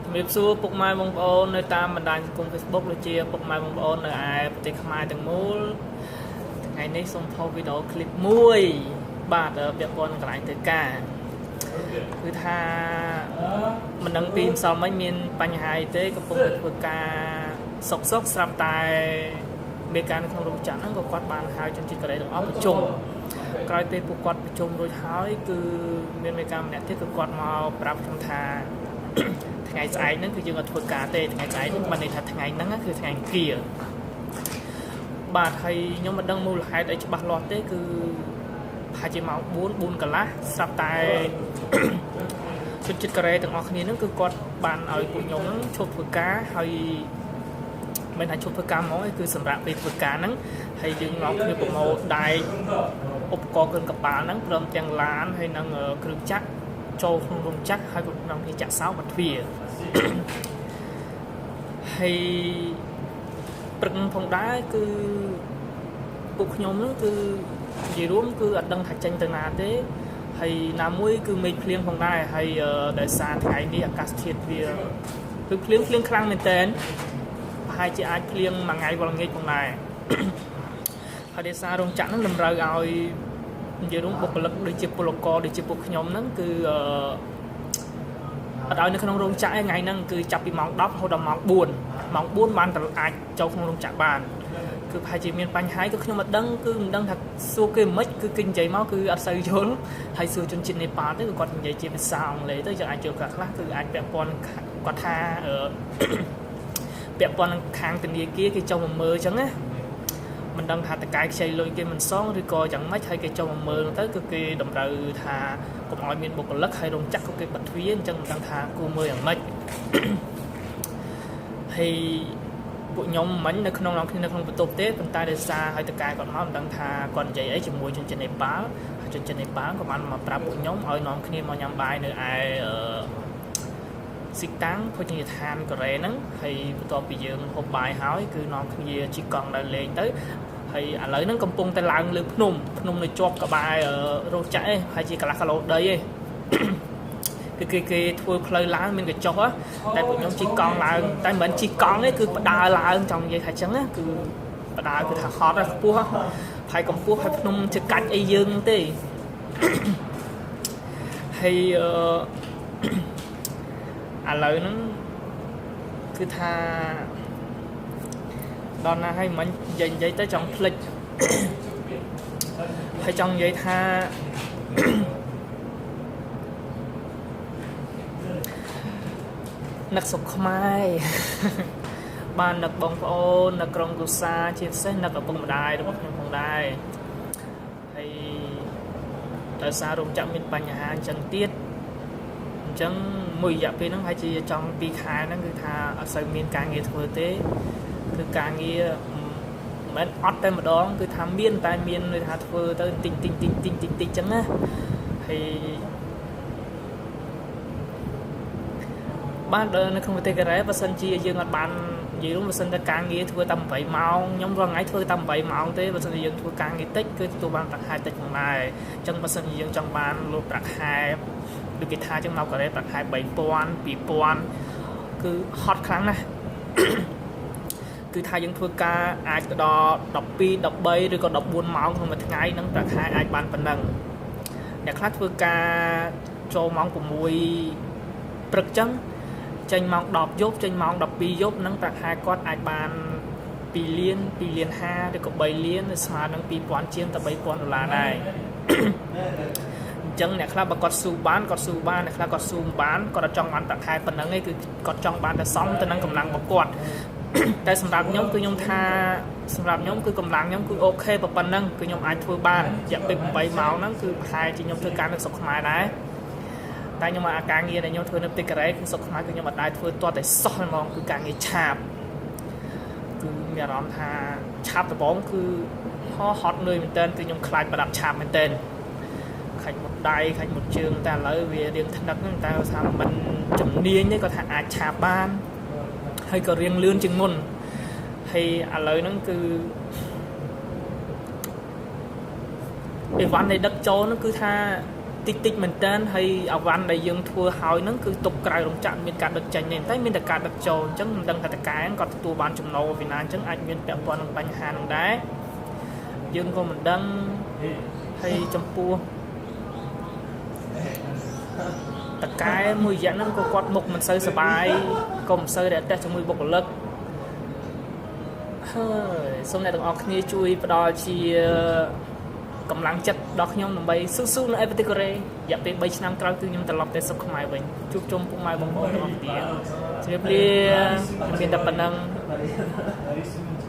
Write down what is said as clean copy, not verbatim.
ជំរាបសួរពុកម៉ែបងប្អូននៅតាមបណ្ដាញសង្គម Facebook ដូចជាពុកម៉ែបងប្អូននៅឯប្រទេសខ្មែរទាំងមូលថ្ងៃនេះសូមថតវីដេអូឃ្លីបមួយបាទពាក់ព័ន្ធនឹងកន្លែងធ្វើការគឺថាមិនដឹងពីម្សិលមិញមានបញ្ហាអីទេកំពុងតែធ្វើការសុកសុកស្រាប់តែមេការនៅក្នុងរោងចក្រហ្នឹងក៏គាត់បានហៅជនជាតិកូរ៉េទាំងអស់ប្រជុំក្រោយពេលពួកគាត់ប្រជុំរួចហើយគឺមានមេការម្នាក់ទៀតគឺគាត់មកប្រាប់ខ្ញុំថា ថ្ងៃស្អែកហ្នឹងគឺយើងអត់ធ្វើការទេថ្ងៃស្អែកហ្នឹងបានន័យថាថ្ងៃហ្នឹងគឺថ្ងៃអង្គារបាទហើយខ្ញុំមិនដឹងមូលហេតុអីច្បាស់លាស់ទេគឺប្រហែលជាម៉ោង4 4កន្លះស្រាប់តែជនជាតិកូរ៉េទាំងអស់គ្នាហ្នឹងគឺគាត់បានឲ្យពួកខ្ញុំហ្នឹងឈប់ធ្វើការហើយមិនថាឈប់ធ្វើការហ្មងទេគឺសម្រាប់ពេលធ្វើការហ្នឹងហើយយើងនាំគ្នាប្រមូលដែកឧបករណ៍គ្រឿងកប៉ាល់ហ្នឹងព្រមទាំងឡានហើយនិងគ្រឿងចក្រចូលក្នុងរោងចក្រហើយក៏នាំគ្នាចាក់សោបិទទ្វារហើយព្រឹកផងដែរគឺពួកខ្ញុំហ្នឹងគឺនិយាយរួមគឺអត់ដឹងថាចេញទៅណាទេហើយណាមួយគឺមេឃភ្លៀងផងដែរហើយដោយសារថ្ងៃនេះអាកាសធាតុវាគឺភ្លៀងភ្លៀងខ្លាំងមែនតើប្រហែលជាអាចភ្លៀងមួយថ្ងៃវល់ងាយផងដែរហើយដោយសាររោងចក្រហ្នឹងតម្រូវឲ្យនិយាយរួមបុគ្គលិកដូចជាពលករដូចជាពួកខ្ញុំហ្នឹងគឺអឺអត់ឲ្យនៅក្នុងរោងចក្រឯថ្ងៃហ្នឹងគឺចាប់ពីម៉ោង10រហូតដល់ម៉ោង4ម៉ោង4បានអាចចូលក្នុងរោងចក្របានគឺប្រហែលជាមានបញ្ហាគឺខ្ញុំអត់ដឹងគឺមិនដឹងថាសួរគេមិនគឺគេនិយាយមកគឺអត់សូវយល់ហើយសួរជនជាតិនេប៉ាល់ទៅគឺគាត់និយាយជាភាសាអង់គ្លេសទៅយើងអាចយល់ខ្លះខ្លះគឺអាចពាក់ព័ន្ធគាត់ថាពាក់ព័ន្ធនឹងខាងធនាគារគេចុះមកមើលអញ្ចឹងណាមិនដឹងថាតកែខ្ចីលុយគេមិនសងឬក៏យ៉ាងម៉េចហើយគេចុះមកមើលទៅគឺគេតម្រូវថាកុំឲ្យមានបុគ្គលិកហើយរោងចក្រក៏គេបិទទ្វារអញ្ចឹងមិនដឹងថាគួរមើលយ៉ាងម៉េចហើយពួកខ្ញុំមិញនៅក្នុងគ្នានៅក្នុងបន្ទប់ទេប៉ុន្តែដោយសារឲ្យតកែគាត់មកមិនដឹងថាគាត់និយាយអីជាមួយជនជាតិនេប៉ាល់ហើយជនជាតិនេប៉ាល់ក៏បានមកប្រាប់ពួកខ្ញុំឲ្យនាំគ្នាមកញ៉ាំបាយនៅឯស៊ីតាំងភោជនីយដ្ឋានកូរ៉េហ្នឹងហើយបន្ទាប់ពីយើងហូបបាយហើយគឺនាំគ្នាជិះកង់ដើរលេងទៅហើយឥឡូវហ្នឹងកំពុងតែឡើងលើភ្នំភ្នំនៅជាប់ក្បែររោងចក្រឯងហើយជាកន្លះគីឡូដីឯងគឺគេគេធ្វើផ្លូវឡើងមានកញ្ចុះតែពួកខ្ញុំជិះកង់ឡើងតែមិនមែនជិះកង់ទេគឺផ្ដើឡើងចង់និយាយថាចឹងណាគឺផ្ដើគឺថាហត់ខ្ពស់ហើយកម្ពស់ហើយភ្នំជាកាច់អីយើងទេហើយអឺឥឡូវហ្នឹងគឺថាដល់ណាហើយមិញនិយាយនិយាយទៅចង់ភ្លេចហើយចង់និយាយថានឹកស្រុកខ្មែរបាននឹកបងប្អូននឹកក្រុមគ្រួសារជាពិសេសនឹកឪពុកម្ដាយរបស់ខ្ញុំផងដែរហើយដោយសាររោងចក្រមានបញ្ហាអញ្ចឹងទៀតអញ្ចឹងមួយរយៈពេលហ្នឹងហើយជាចង់2ខែហ្នឹងគឺថាអត់សូវមានការងារធ្វើទេគឺការងារមិនមែនអត់តែម្ដងគឺថាមានតែមានន័យថាធ្វើទៅតិចតិចតិចតិចតិចតិចអញ្ចឹងណាហើយបានដល់នៅក្នុងប្រទេសកូរ៉េបើសិនជាយើងអត់បាននិយាយរួមបើសិនតែការងារធ្វើតែ8ម៉ោងខ្ញុំរាល់ថ្ងៃធ្វើតែ8ម៉ោងទេបើសិនជាយើងធ្វើការងារតិចគឺទទួលបានប្រាក់ខែតិចផងដែរអញ្ចឹងបើសិនជាយើងចង់បានលុយប្រាក់ខែដូចគេថាចឹងមកកូរ៉េប្រាក់ខែ3000 2000គឺហត់ខ្លាំងណាស់គឺថាយើងធ្វើការអាចទៅដល់12 13ឬក៏14ម៉ោងក្នុងមួយថ្ងៃហ្នឹងប្រាក់ខែអាចបានប៉ុណ្ណឹងអ្នកខ្លះធ្វើការចូលម៉ោង6ព្រឹកចឹងចេញម៉ោង10យប់ចេញម៉ោង12យប់ហ្នឹងប្រាក់ខែគាត់អាចបាន2លាន2លាន5ឬក៏3លានស្មើនឹង2000ជាងទៅ3000ដុល្លារដែរអញ្ចឹងអ្នកខ្លះបើគាត់ស៊ូបានគាត់ស៊ូបានអ្នកខ្លះគាត់ស៊ូមិនបានគាត់អត់ចង់បានប្រាក់ខែប៉ុណ្ណឹងទេគឺគាត់ចង់បានតែសមទៅនឹងកម្លាំងរបស់គាត់តែសម្រាប់ខ្ញុំគឺខ្ញុំថាសម្រាប់ខ្ញុំគឺកម្លាំងខ្ញុំគឺ OK ប៉ុណ្ណឹងគឺខ្ញុំអាចធ្វើបានរយៈពេល8ម៉ោងហ្នឹងគឺប្រហែលជាខ្ញុំធ្វើការនៅស្រុកខ្មែរដែរតែខ្ញុំអាការងារដែលខ្ញុំធ្វើនៅប្រទេសកូរ៉េគឺស្រុកខ្មែរគឺខ្ញុំអត់ដែរធ្វើទាត់តែសោះហ្មងគឺការងារឆាបគឺមានអារម្មណ៍ថាឆាបដំបងគឺហត់នឿយមែនតើគឺខ្ញុំខ្លាចប្រដាប់ឆាបមែនតើខាច់មុតដៃខាច់មុតជើងតែឥឡូវវារៀងថ្នឹកហ្នឹងតែថាមិនជំនាញទេគាត់ថាអាចឆាបបានហើយក៏រៀងលឿនជាងមុនហើយឥឡូវហ្នឹងគឺអីវ៉ាន់ដែលដឹកចូលហ្នឹងគឺថា តិចតិចមែនតើហើយអវ៉ាន់ដែលយើងធ្វើហើយហ្នឹងគឺទុកក្រៅរោងចក្រមានការដឹកចេញទេតែមានតែការដឹកចូលអញ្ចឹងមិនដឹងថាតកែគាត់ទទួលបានចំណូលពីណាអញ្ចឹងអាចមានពាក់ព័ន្ធនឹងបញ្ហាហ្នឹងដែរយើងក៏មិនដឹងហើយចំពោះតកែមួយរយៈហ្នឹងក៏គាត់មុខមិនសូវសប្បាយក៏មិនសូវរាក់ទាក់ជាមួយបុគ្គលិកហើយសូមអ្នកទាំងអស់គ្នាជួយផ្ដល់ជាកម្លាំងចិត្តដល់ខ្ញុំដើម្បីស៊ូៗនៅឯប្រទេសកូរ៉េរយៈពេល3ឆ្នាំក្រោយគឺខ្ញុំត្រឡប់ទៅស្រុកខ្មែរវិញជួបជុំពុកម៉ែបងប្អូនទាំងអស់គ្នាជម្រាបលាមានតែប៉ុណ្្នឹង។